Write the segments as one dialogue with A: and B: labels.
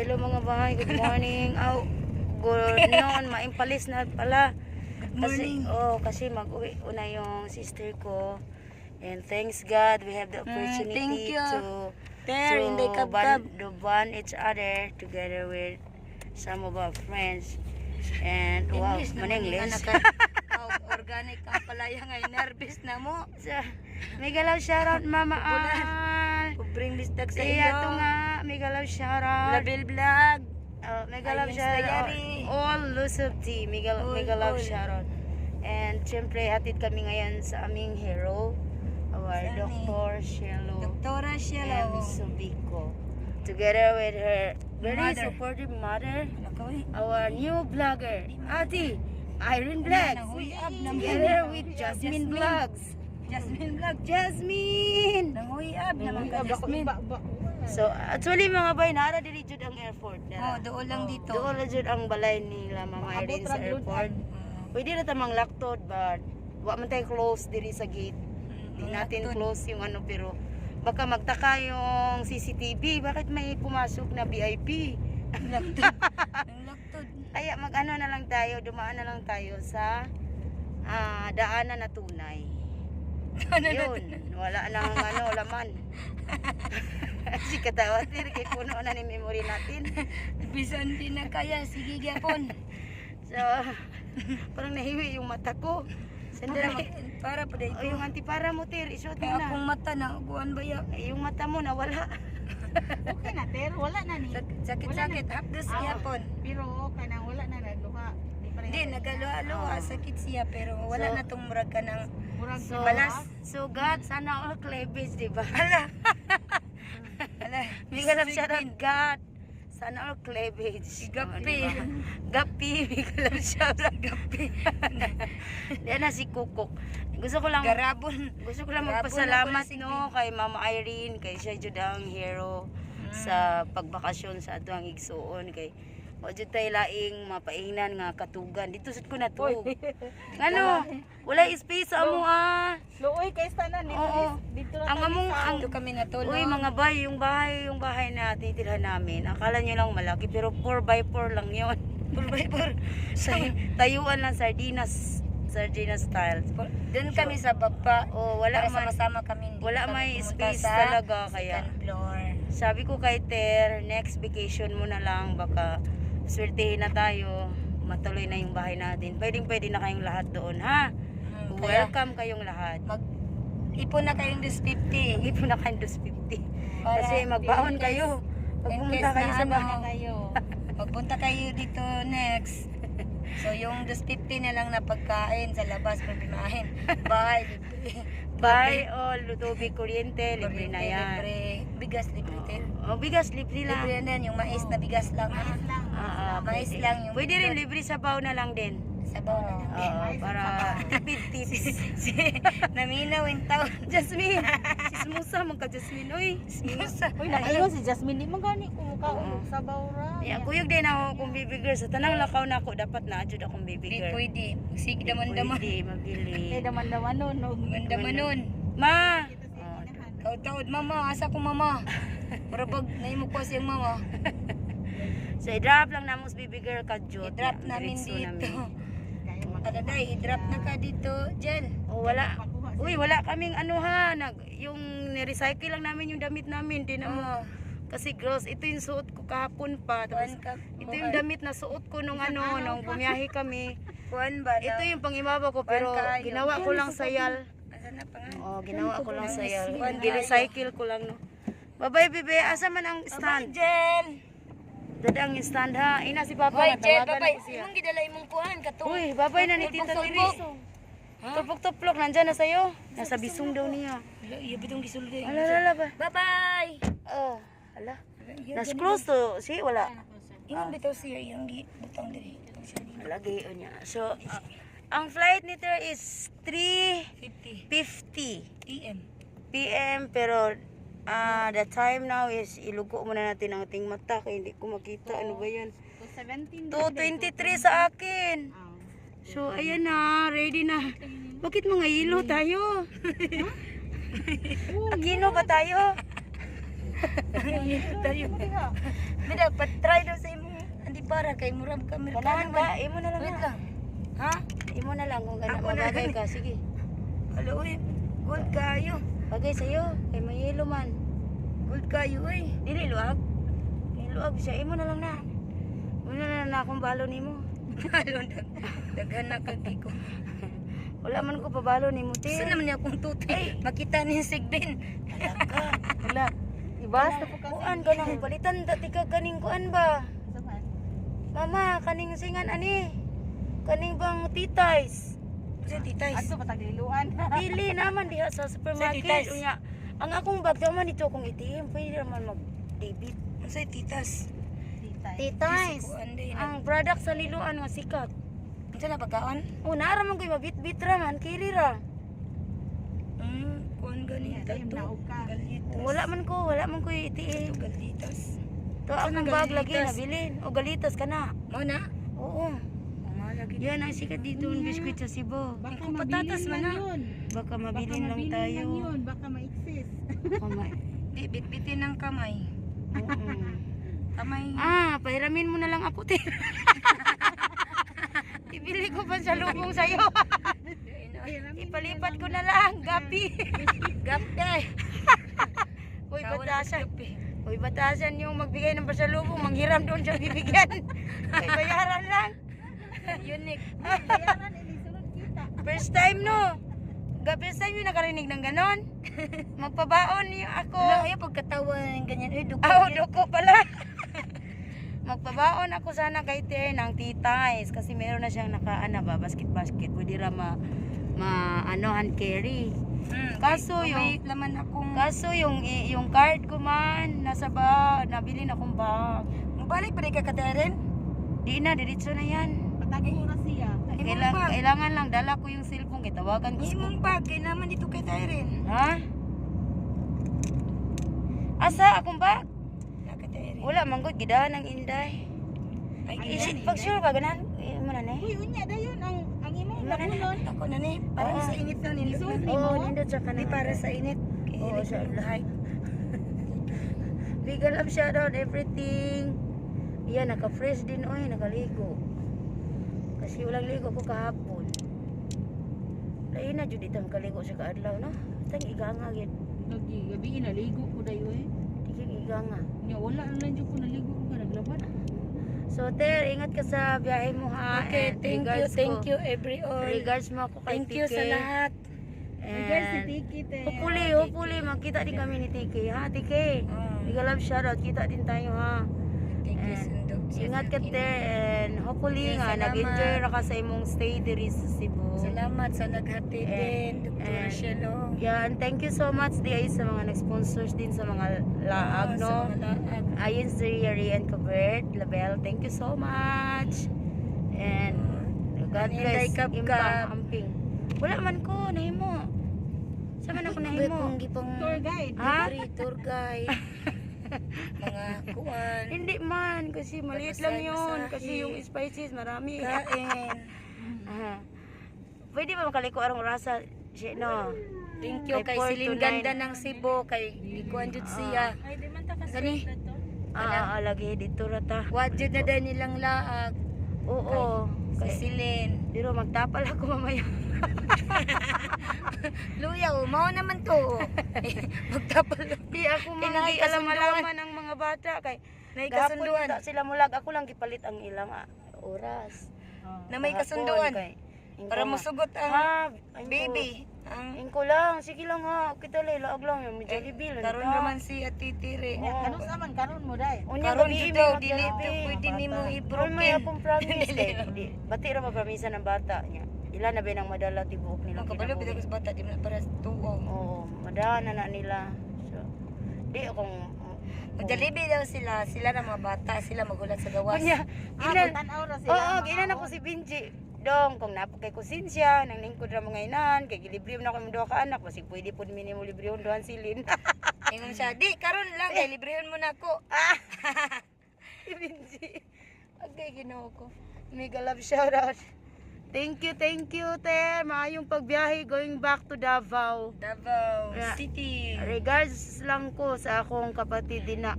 A: Hello, mga bay, good morning. Aw, good noon, maimpalis na pala.
B: Good
A: Kasi,
B: morning.
A: Oh, kasi mag-uwi una yung sister ko. And thanks God, we have the opportunity
B: Thank you.
A: to
B: Ter,
A: to
B: hindi
A: bond,
B: kabkab.
A: To bond each other together with some of our friends. And wow,
B: English
A: man
B: naman yung
A: English.
B: Anak ka. Oh, organic ang palaya ngayon. Nervous na mo.
A: So, mega love shoutout, Mama Al.
B: Pobreng bistak sa
A: Iya
B: iyo.
A: To nga, mega love shoutout.
B: Label Vlog.
A: Oh, mega love
B: Ayun,
A: shoutout.
B: Diary.
A: All Lusob Tea. Mega,
B: All,
A: mega love
B: all.
A: Shoutout. And syempre, hatid kami ngayon sa aming hero, our
B: Sa aming
A: Dr. Shelo
B: Doktora
A: M.
B: Shelo.
A: Subico. Together with her very
B: Mother.
A: Supportive mother,
B: Ano ka, uy?
A: Our new vlogger, Ate Irene Vlogs.
B: Nanguyab naman.
A: Together with Jasmine
B: Jasmine.
A: Vlogs.
B: Jasmine Vlog.
A: Jasmine!
B: Nanguyab naman ka, Jasmine.
A: So, actually, mga bay, nara diri jud ang airport.
B: Oh, doon lang dito.
A: Doon lang jud ang balay nila Mama Irene sa airport. Pwede na tamang laktod, but wa man tayo close diri sa gate. Di natin close yung ano, pero baka magtaka yung CCTV, bakit may pumasok na VIP?
B: Laktod. Ang laktod.
A: Kaya mag-ano na lang tayo, dumaan na lang tayo sa daanan na tunay.
B: Ano na?
A: Yun, wala nang ano, laman. Si katawa, kay puno na ni memory natin.
B: Bisan di na kaya. Sige gyapon.
A: So, parang nahiwi yung mata ko. Sandali.
B: Para pa
A: O,
B: dito.
A: yung antipara mo, Tir, isuot mo
B: Kaya
A: na.
B: akong mata na kuan ba ya?
A: Ay, yung mata mo nawala.
C: Okay na, Ter. Wala na ni.
B: Sakit sakit hapdos gyapon.
C: Pero okay na, wala na nagluha. Di pa rin.
B: Hindi nagaluha-luha, sakit siya pero wala
A: So,
B: na tong murag ka ng
C: Murag
A: So,
B: Balas.
A: So God, sana all cleavage, di ba?
B: Ala. Ala.
A: Mega love shoutout, God. Sana all cleavage.
B: Gapi.
A: Oh, di ba? Gapi. Mega love shoutout.
B: Gapi.
A: Yan na si Kukok. Gusto ko lang
B: Garabon.
A: Gusto ko lang
B: Garabon
A: magpasalamat
B: ako na si
A: no kay Mama Irene, kay siya jud ang hero sa pagbakasyon sa atoang igsuon kay wa jud tay laing mapaingnan nga katugan. Dito sud ko natuog. Ngano? Wala space sa amo ah.
C: Luoy kay tanan dito.
A: Oo.
C: Dito na
A: Ang
C: tayo
A: among ang
B: Dito kami natulog.
A: Uy, mga bay, yung bahay na tinitirhan namin, akala nyo lang malaki, pero 4x4 lang yon.
B: 4x4.
A: Sa tayuan lang, sardinas, sardinas style.
B: Doon kami sa baba.
A: Oh, wala
B: Para
A: man,
B: sama-sama kami. Hindi
A: wala
B: kami
A: may
B: pumunta
A: space
B: sa
A: talaga, kaya-
B: second floor.
A: Sabi ko kay Ter, next vacation mo na lang, baka swertihin na tayo, matuloy na yung bahay natin. Pwedeng pwede na kayong lahat doon, ha?
B: Kaya
A: Welcome kayong lahat.
B: mag ipon na kayong 250.
A: Ipon na kayong 250.
B: Para
A: Kasi magbaon kayo. Pag
B: in
A: pumunta
B: case
A: kayo
B: na
A: sa
B: ano,
A: bahay.
C: Tayo.
B: Magpunta kayo dito next. So yung 250 na lang na pagkain sa labas, problemahin. Bahay, libre.
A: Buy all, tubig, kuryente, libre na
B: Kuryente,
A: yan.
B: libre. Bigas, libre din.
A: Oh, bigas, libre lang.
B: Libre na yan, yung mais na bigas lang.
C: Mais lang.
A: Ah,
B: Mais
A: pwede.
B: lang yung
A: Pwede rin libre sabaw na lang din.
B: Sabaw na lang.
A: Oo, para tipid tips.
B: Si, naminaw in town.
A: Jasmine! Sismusa man ka, Jasmine. Uy!
B: Musa.
C: Uy, nakayo si Jasmine di man gani kumukaon
A: Oo.
C: og sabaw ra.
A: Ya, kuyog din ako kung baby girl. Sa tanang lakaw na ako, dapat na adjud akong baby
B: Di
A: girl.
B: pwede. Sige daman-daman.
A: Pwede, mabili.
C: Kay daman-daman nun og
B: Daman nun.
A: Ma! Oh,
B: Taod-taod, mama. Asa ko, mama? Murabag, naimo ko siyang mama.
A: So, i-drop lang namo sa baby girl ka, Jud.
B: I-drop namin
A: Diretso
B: dito. Aladay, i-drop na ka dito, Jel.
A: Oh, wala. Uy, wala kaming ano ha. Yung ni-recycle lang namin yung damit namin. Di na mo.
B: Oh,
A: Kasi girls, ito yung suot ko kahapon pa. Tapos,
B: kuan ka.
A: ito yung damit na suot ko nung ano, nung bumiyahe kami.
B: Kuan ba?
A: Ito yung pangimaba ko pero
B: Kuan kayo.
A: ginawa ko lang sayal.
B: Asa na pa nga?
A: Oh, ginawa ko lang sayal.
B: Kuan kayo.
A: Gi-recycle ko lang no. Bye-bye, bebe. Asa man ang
B: Bye,
A: stand?
B: Jel.
A: Dada ang stand ha. Ina si Papa.
B: Hoy, Jel,
A: natawagan
B: babay.
A: ako siya.
B: Imong gidala imong kuan katong.
A: Uy, babay na ni Tita Tiri.
B: Tulpok-tulpok.
A: Tulpok-tuplok, nandyan na sa'yo. Nasa bisong daw niya.
B: Ala, iya bitong gisuldi.
A: Ala, ala, ala ba?
B: Bye-bye.
A: Oh, ala. Nas close to, si wala.
B: Imong bitaw siya iyang gi butang diri.
A: Lagi o niya. So, ang flight ni Ter is 3:50
B: 50 PM.
A: PM, pero the time now is, ilugo muna natin ang ating mata kaya hindi ko makita ano ba yan.
C: 217.
A: 2:23 sa akin. So ayan na, ready na. Bakit mga ilo tayo? Aquino ba tayo?
B: Tayo. Bida, patry daw sa imong andi para kay murag ka Amerikano
A: Ganahan ka,
B: man.
A: imo na lang
B: Wait
A: na.
B: lang. Ha?
A: Imo na lang kung gana
B: Ako na
A: mabagay
B: lang.
A: ka. Sige.
B: Hala, uy. Gold kayo.
A: Bagay sa'yo, kay mayelo man.
B: Gold kayo, uy.
A: Dili luag. Kay luag siya, imo na lang na. Imo na lang na akong balo nimo.
B: Halo, daghan na kag ko.
A: Wala man ko pabalo nimo, te.
B: Saan naman niya akong tutoy? Makita ni Sigbin.
C: Wala. Ibas na po kasi.
A: Kuan ka nang palitan dati ka kaning kuan ba?
C: Sa man?
A: Mama, kaning singan ani. Kaning bang titays.
B: Sa titays.
C: Ato patagliluan.
A: Dili naman diha sa supermarket.
B: Sa titays.
A: Unya, ang akong bag naman dito akong ATM, pwede naman mag debit.
B: Sa titas.
C: Titay.
A: Titays.
B: Kuan din.
A: Ang product sa Liloan nga sikat.
B: Unsa na pagkaon?
A: O naara man ko'y mabitbit ra man, kiri ra.
B: Kuan gani
C: Dahil
B: tato.
C: naog ka.
B: Galitas.
A: Wala man ko'y ATM.
B: Tato galitas.
A: To akong
B: Saan ang
A: bag lagi
B: galitas?
A: nabilin. O galitas ka na.
B: Mo na?
A: Oo.
B: Lagi.
A: Yan ang sikat dito ang biskwit sa Cebu.
C: Baka
B: Kung patatas
C: mabilin
B: man
C: lang
B: na.
C: yun.
A: Baka
C: Baka
A: mabilin lang
C: mabilin
A: tayo.
C: lang yun. Baka ma-exist.
A: Baka
B: Di bitbitin ang kamay.
A: Oo.
B: Kamay.
A: Ah, pahiramin mo na lang ako, te. Ibili ko pa sa lubong sa'yo. Ipalipat ko na lang, gapi.
B: Gape.
A: Uy, batasan. Uy, batasan yung magbigay ng pasalubong, manghiram doon siya bibigyan. Kay bayaran lang.
B: Unique.
C: Bayaran, ilisunod kita.
A: First time, no? First time yung nakarinig ng ganon. Magpabaon yung ako.
B: Wala kayo pagkatawa ng ganyan. Uy, duko.
A: Ah, oh, duko pala. Magpabaon ako sana kay Ter ng titays kasi meron na siyang nakaana ba, basket basket. Pwede ra ma, ma ano, hand carry. Kaso
B: May laman akong
A: Kaso yung card ko man nasa ba, nabili na akong bag.
B: Mubalik pa rin ka kateren?
A: Di na, diretso na yan.
C: Patago na siya.
B: Imong bag.
A: Kailangan lang dala ko yung cellphone kay tawagan ko.
B: Imong bag kay naman dito kay Tyren.
A: Ha? Asa akong bag?
B: Na kay Tyren.
A: Wala man gud gidahan ang inday.
B: Ay,
C: Ay,
A: Isit
C: yan,
A: pag sure ka ganahan, eh, mo na na eh.
C: Uy, unya dayon ang imong
A: Wala na.
C: labunon.
B: Ako na ni. Parang
A: Oo.
B: sa init na nindot
C: Isuot
B: na.
C: ni
A: Oo,
C: mo?
A: nindot sa kanan.
B: Di para sa init. Kay
A: Oo,
B: init
A: sa
B: na lahat.
A: Legal up shoutout everything. Yan, naka-fresh din oy, nakaligo. Kasi walang ligo ko kahapon. Lain na jud itang kaligo sa kaadlaw no. Tang iganga gyud.
C: Lagi gabi naligo ko dayo eh.
A: Tiging iganga.
C: Nya wala na lang jud ko naligo ko naglaban.
A: So Ter, ingat ka sa biyahe mo ha.
B: Okay,
A: And
B: thank you,
A: regards
B: thank
A: ko.
B: you every all.
A: Regards mo ako kay
B: Thank you sa
A: TK.
B: lahat.
C: Regards si
A: And
C: Tiki te.
A: hopefully, hopefully magkita din kami ni TK ha, TK.
B: Mm.
A: Big love shoutout, kita din tayo ha.
B: Thank you,
A: And
B: Sundo.
A: Ingat ka te and hopefully
B: Okay,
A: nga
B: salamat.
A: nag-enjoy ra ka sa imong stay diri sa Cebu.
B: Salamat sa naghati
A: And-
B: din, Dr.
A: and-
B: Shelo.
A: Yeah, and thank you so much di ay sa mga nag-sponsors din sa mga laag
B: Sa
A: no.
B: mga laag.
A: Ayon si Yari and Kabert, Label, thank you so much. And God
B: Inday
A: bless.
B: Kap
A: Impang,
B: Kap.
A: amping. Wala man ko, nahimo. Sa man ako
B: Uy,
A: nahimo?
B: kung gipang
C: Tour guide.
A: Ha?
B: libre, tour guide. Mga kuan,
A: Hindi man, kasi maliit lang
B: Masahe,
A: yun.
B: masahe.
A: Kasi yung spices, marami.
B: kain.
A: Aha. Pwede ba makaliko arong rasa? Shit, no.
B: Thank you
A: Kay
B: kay
A: 4 to
B: Celine
A: 9.
B: Ganda ng Cebu, kay gikuan jud siya.
C: Ay di man ta kasi
B: Gani.
C: to.
A: Ah, ah, lagi dito rata.
B: Wa jud na dahil nilang laag
A: Oo.
B: si
A: Kay,
B: Celine.
A: pero magtapal ako mamaya.
B: Luya, oh, mao naman to. Oh. Magtapal.
A: Di ako man
B: Kailangan
A: di alam
B: kasunduan.
A: malaman ang mga bata kay
B: May
A: gahapon
B: kasunduan.
A: ta sila mulag ako lang gipalit ang ilang oras.
C: Oh.
B: Na may
A: Gahapon,
B: kasunduan.
A: kay, ingko
B: Para
A: nga,
B: musugot ang
A: Ha, ingko-
B: baby. Ang
A: Ingko lang, sige lang ha. Kita lang, laag lang yung may Jollibee lang.
B: Eh, karon
A: ta.
B: raman si Atitire.
C: Nya karon sa man karon mo day.
A: Unya
B: Karon
A: gabi
B: jud
A: may
B: daw dili to
A: mag-Jollibee.
B: pwede nimo
A: Karon may
B: i-broken.
A: akong promise kay di bati ra mapromisa ng bata niya. Ila na ba nang madala tibuok nila
B: Ang kabalo bitaw sa bata di man na para sa tuo.
A: Oo, madala na na nila. So, di akong
B: Mag-Jollibee daw sila, sila na mga bata, sila magulat sa gawas.
A: Kunya,
C: Ah,
A: ginan,
C: tan-aw ra sila.
A: oo,
C: mga
A: ginan ako si Benji. Dong, kung napo kay konsensya, nang lingkod ra mga inahan, kay gilibre man ako imong duha ka anak, basig pwede pud minimo librehon duhan silin.
B: Ingon siya, di karon lang kay librehon mo na ako.
A: Si Benji. Okay, Ginoo ko. Mega love shoutout. Thank you, te. Maayong pagbiyahe going back to Davao.
B: Davao City.
A: Regards lang ko sa akong kapatid din na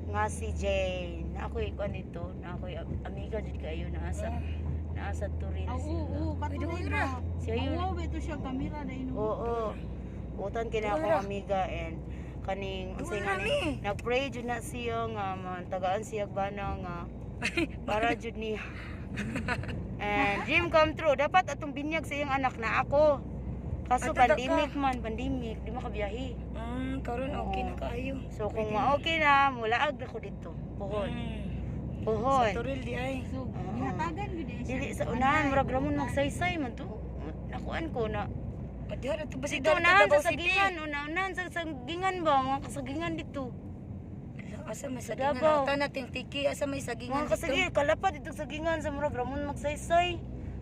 A: nga si Jane. Ako'y kuan dito, na ako'y amiga jud kayo naa sa Turin
C: Oo,
A: sila.
C: Oo, katuloy na.
A: Siya yun.
C: Oo, ito siya kamera na ino.
A: Oo. Utan kina akong amiga and kaning unsay nga ni nagpray jud na siya nga man tagaan siya bana nga para jud niya. And dream come true. Dapat atong binyag sa iyang anak na ako. Kaso
B: Ato, daka.
A: pandemic man, pandemic, di makabiyahe.
B: Karon okay na kaayo.
A: So kung ma-okay na, mulaag na ko dito. Puhon.
B: Sa
A: Puhon.
B: Toril di ay.
C: So, gihatagan gyud eh siya.
A: Dili sa unahan, murag ramon magsaysay man to. Nakuan ko na.
B: Adiha na to ba si
A: Dito unahan sa sagingan, unahan sa sagingan ba, mga kasagingan dito.
B: Asa may sagingan?
A: Davao.
B: Ata natin tiki, asa may sagingan
A: Mga
B: dito?
A: kasagingan, kalapad dito sagingan sa murag ramon magsaysay.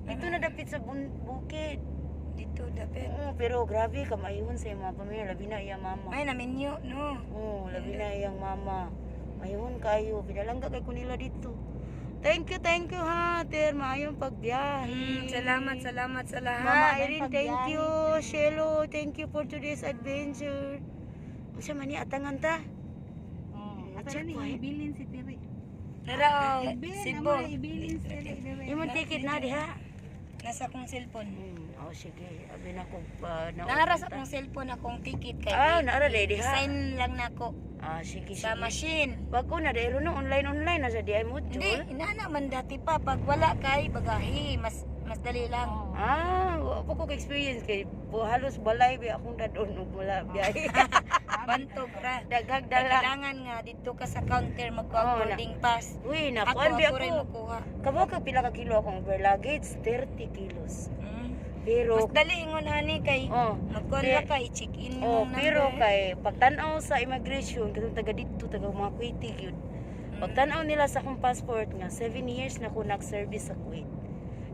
A: Dito na dapit sa bukid.
B: Dito dapat.
A: Oo, pero grabe kamayuhon sa iyang mga pamilya, labi na iyang mama.
B: May na menu, no.
A: Oo, labi na iyang mama. Mayuhon kayo, pinalangga kay kunila dito. Thank you ha, Ter. Maayong pagbiyahe.
B: Salamat, salamat sa
A: Mama
B: lahat.
A: Irene, thank you. Shelo, thank you for today's adventure. Unsa man ni atangan ta?
C: Oh, ato
A: Check
C: na ni
A: point.
C: ibilin si Tiri.
B: Tara, oh,
C: Ibilin,
B: Cebu.
C: amo na ibilin si Tiri. Dire.
A: Imong ticket na diha.
B: Nasa akong cellphone.
A: Oh sige, abi na ko pa na.
B: Naara sa akong cellphone akong ticket kay.
A: Ah, naara day diha.
B: Sign lang nako
A: Ah, sige
B: sa
A: sige.
B: machine.
A: Bago na dahil no online online na sa di ay mo.
B: Hindi, inana man dati pa pag wala kay bagahi, mas mas dali lang.
C: Oh.
A: Ah, wa pa ko ka-experience kay halos balay ba akong dadon og mula biyahe.
B: Bantog ra.
A: Daghag dala.
B: Kailangan nga dito ka sa counter magkuha
A: Oh, na.
B: boarding pass.
A: Uy,
B: Ako,
A: nakuan bi
B: ako rin
A: ako.
B: makuha.
A: Kabaw ka pila ka kilo akong over luggage, 30 kilos. Pero
B: Mas dali ingon hani kay
A: oh,
B: magkuha ra ka i-check in
A: oh,
B: imong
A: pero
B: number.
A: kay pagtan-aw sa immigration katong taga didto, taga mga Kuwaiti gyud. Pagtan-aw nila sa akong passport nga 7 years na ko nag-service sa Kuwait.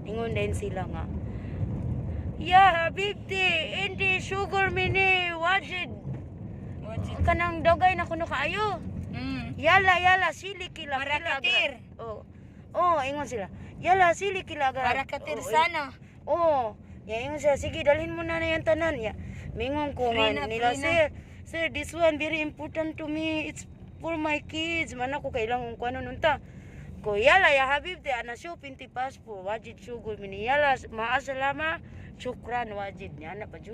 A: Ningon din sila nga, "Ya habibti, hindi sugar mini wajid."
B: Wajid.
A: Kanang dogay na kuno kaayo. Yala yala sili kila kila.
B: Marakatir.
A: Oh. Oh, ingon sila. Yala sili kila agad.
B: Marakatir
A: Oh,
B: sana.
A: Oo. Ya ingon siya, sige dalhin mo na na yan tanan. Ya, mingon ko
B: Free
A: nga
B: na,
A: nila,
B: free na.
A: Sir, sir, this one very important to me. It's for my kids. Man ako kailangan ko ano nun ta. Ko yala ya habibti ana show pinti passport wajid sugol mini yala maasalama shukran wajid niya na pa jud.